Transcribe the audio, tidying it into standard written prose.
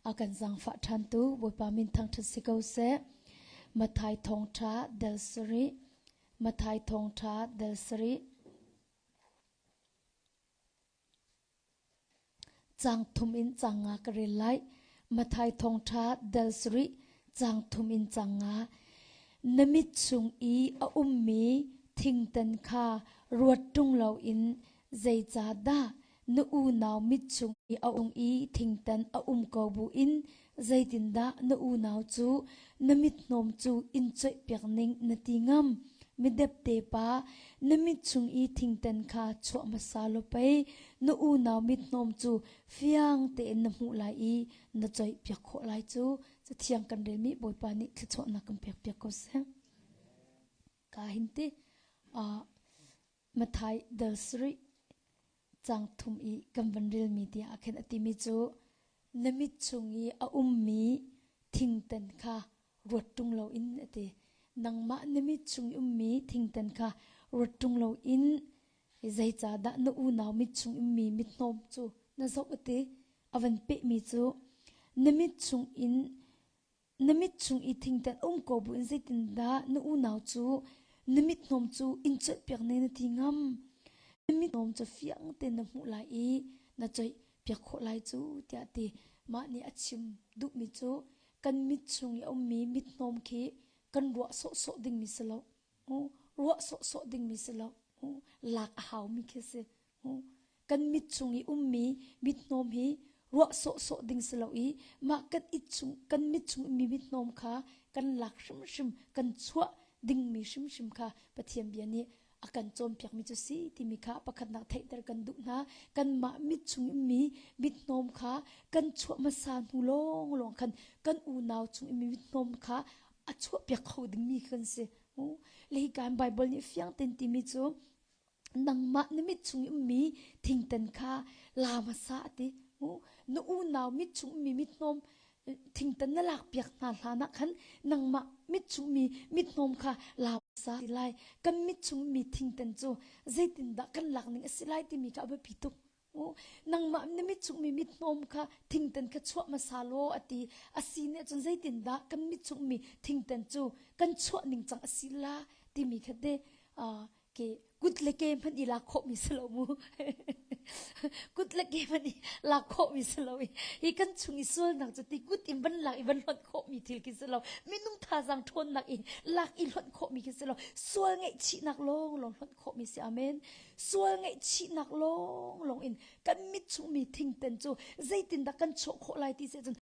A kan zaangfah ṭhantu Bawipa min thangṭhat si ko seh. Matthai thawngṭha del sarih. Matthai thawngṭha del sarih. Caang thum in caang nga ka rel lai. Matthai thawngṭha del sarih caang thum in caang nga. Na mit chung i a ummi thingtan kha ruat ṭung loin zeicahdah na unau mit chung i a um i thingtan a um ko buin zeitindah na unau cu na mithnawm cu in coihpiak ning na ti ngam? Midepte pa, na mit chung i thingtan kha chuah hmasa law pei na unau mithnawm cu fiang tein na hmuh lai i na coihpiak khawh lai cu. Cathiang kan relmi Bawipa nih thluachuahnak kan pekpiak ko seh. Ka hin ti uh, Matthai dal sarih caang thum i kan van relmi tiah ah khin a timi cu na mit chung i a ummi thingtan kha ruat ṭung loin a ti. Nangmah na mit chung i ummi thingtan kha ruat ṭung loin zeicahdah na unau mit chung ummi mithnawm cu na zoh a ti. A van pehmi cu na mit chung in Na mit chung i thingtan um ko buin zeitindah na unau cu na mithnawm cu in coihpiak ne na ti ngam? Na mithnawm cu fiang tein na hmuh lai i na coihpiak khawh lai cu tiah a ti. Mah nih a chim duhmi cu kan mit chung i a ummi mithnawm khi kan ruah sawhsawh dingmi si lo. Ruah sawhsawh dingmi si lo. Lak a haumi khi a si. Kan mit chung i ummi mithnawm hi ruah sawhsawh ding si lo i mah kan it chung kan mit chung ummi mithnawm kha kan lak hrimhrim kan chuah dingmi hrimhrim kha Pathian bia nih a kan cawnpiakmi cu si timi kha pakhatnak theihter kan duh hna. Kanmah mit chung ummi mithnawm kha kan chuah hmasa hnu lawnglawng khan kan unau chung ummi mithnawm kha a chuahpiak kho dingmi kan si. Le hi kan Bible nih fiang tein timi cu nangmah na mit chung i ummi thingtan kha la hmasa a ti. Na unau mit chung ummi mithnawm thingtan na lakpiak hna hlan ah khan nangmah mit chung mi mithnawm kha la hmasa ti lai. Kan mit chung ummi thingtan cu zeitindah kan lak ning a si lai timi kha a biapi tuk. Nangmah na mit chung mi mithnawm kha thingtan kha chuah hmasa law a ti. A si nih cun zeitindah kan mit chung mi thingtan cu kan chuah ning cang a si la timi kha te ke kut le ke hmanh i lak khawhmi si lo mu kut le ke hmanh i lak khawhmi si lo i hi kan chung i sualnak cu ti kut in van lak i van hlonh khawhmi thil khi si lo minung thazaang ṭhawnnak in lak i hlonh khawhmi khi si lo sual ngaihchihnak lawng lawng hlonh khawhmi si amen sual ngaihchihnak lawng lawng in kan mit chungmi thingten cu zeitindah kan chuah khawh lai ti si cun.